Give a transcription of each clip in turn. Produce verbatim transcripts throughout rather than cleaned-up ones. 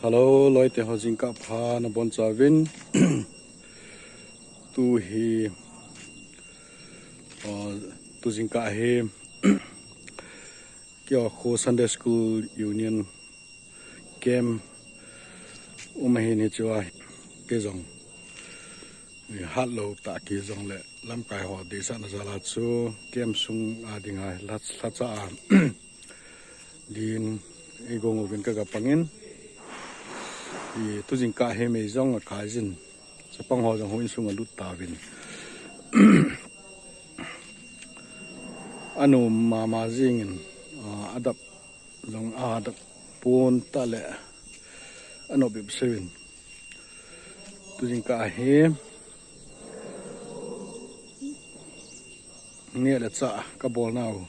Hello, loite ho, jingkah pha nabonchauvin. Tu hi, uh, tu jingkah hi, keiho Sunday School Union camp um ahin, hichea kei jong hatlou tah kei jongle lamkai ho deisahna jal'a chu camp sunga dinga lha, lhacha a din eigong uvin kaga pangin, tu jingkah hi mei jong akai jin, chapang ho jong houin sunga lut tauvin. Anom mama jingin, ah, adap jong adap pon tah le, anop bep seuvin. Tu jingkah hi neh le chah kabol nau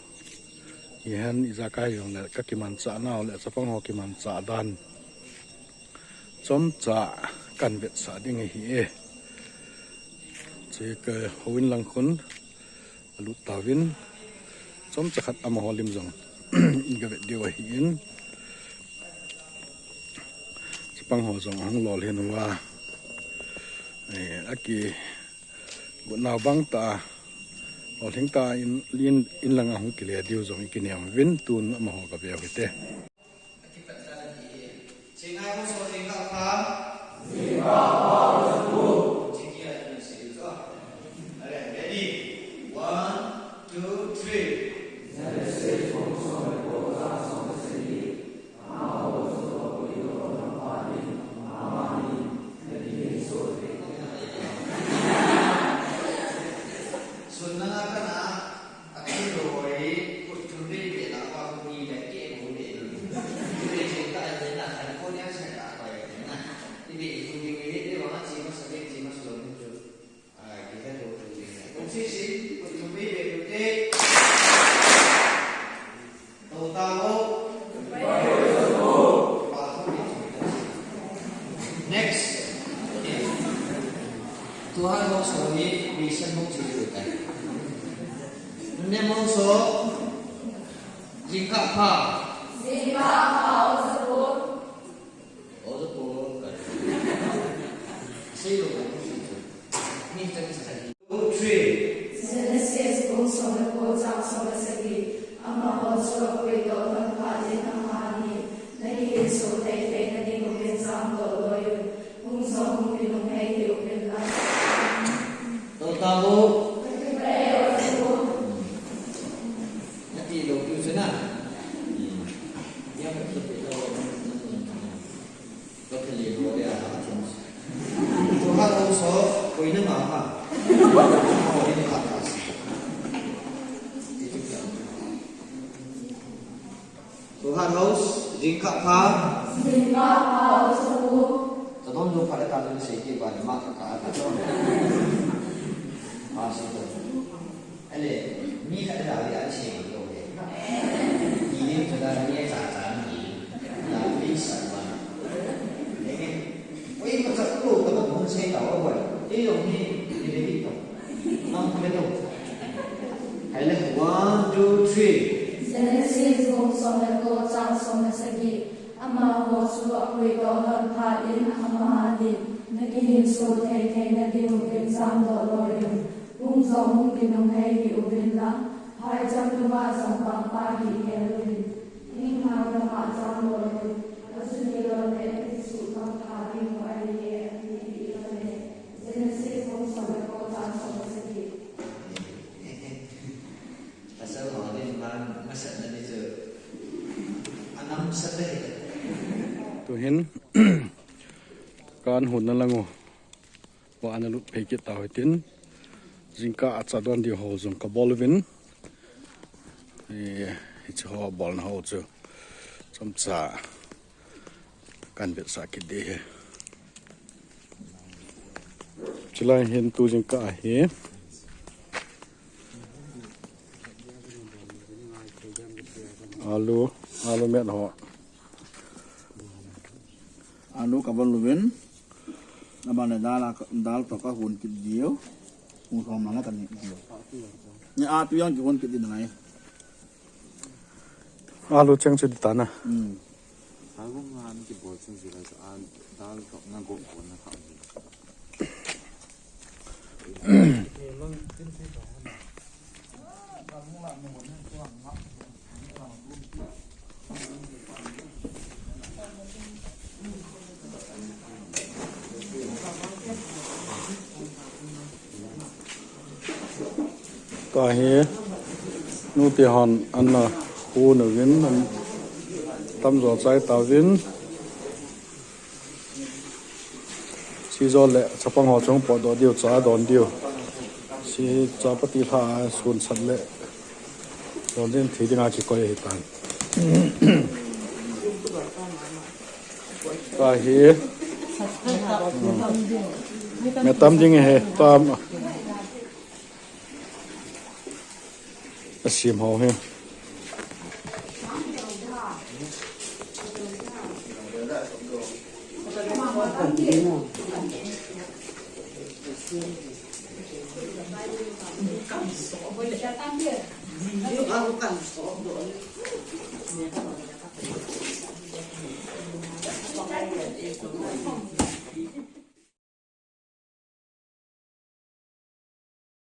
hihen, ijakai jongle kakimanchah nau le chapang ho kimanchah dan chomcha kahin vetsah ding ahi e. Chule houin lang khun alut tauvin, chomcha khat amaho lim jong in kavet diu ahin. Chapang ho jong ahung lolhin uva, eh, akigot nau bang tah a lolhing tah in, in, in lang ahung kile diu jong ikinem uvin, tun amaho kaveu hite. Ready? One, two, three. Next. Tuhan mong so ni, mission mong so ni. Nunnem mong so, jingkah pha. Jingkah pha, Oja Pu. Oja Pu, ka. Sei lo, ka. Ni chang sa. Two, three. Genesis bung som le ko chang som le sagi. Amaho chu apuidoh lhon phat in amaho hi nakihinso thei theina ding uvin jam doh loi un. Hung jong hung kinunghei hih uvin lang. Toh tao. Nati lou piu chu na. Ya ka ti pe lou. Ka thali lou le a ha chun. Chu ha lou so, koi na ma ha. Ko ni ka ta si. Tuhan house, jingkah pha. Jingkah pha, Oja Pu. Tadon do pha le tadon sei ke ba le ma ka ka tadon. Ma si to. Ale, mi ka da le a sei ma lo le. Ni ni ka da ni cha cha ni. Da ni sa ba. Oi, ma cha ko ka ba hon sei ta wa wa. Ei lo ni, ni le ni to. Nam ka le to. Hai le, one, two, three. Genesis bung som le ko chang som le sagi. Amaho chu apuidoh lhon phat in amaho hi nakihinso thei theina ding uvin jam doh loi un. Hung jong hung kinunghei hih uvin lang. Phaicham dunga jong pangpa hih khel uvin. Hinghang dunga jam loi un. Achu ni lou le, akisu pang pha ding u ahi e, ati ti lou le. Genesis bung som le ko chang som le sagi. Pasal ho din man masat na ni chu. Anam sat le. Tuhin, kan hun na lang u. Wa ana lut phei kit tau hitin. Jingkah a cha don ding ho jong kabol uvin. Eh, hiche ho bolna ho chu. Chomcha. Kan vetsah kit ding ahi. Chulai hin tu jingkah ahi. Alu, alu met ho. Alu kabol uvin. Aban le dal a, dal toh kahon kit diu. Hon thom lang a kani diu. Ni a tu jong kihon kit ding ngai. Alu cheng chu di ta na. Hmm. Agum nga ni kibol chun jila sa a dal tok na go ko na kha. Tua hi nute hon an na khu na vin an tamjo chai ta vin. Si jo le chapang ho chung potdoh diu cha don diu. Si chapati lha sun sat le don din thi dinga kikoi hi tan. Ka hi. Me tam ding he tam. Asim ho he.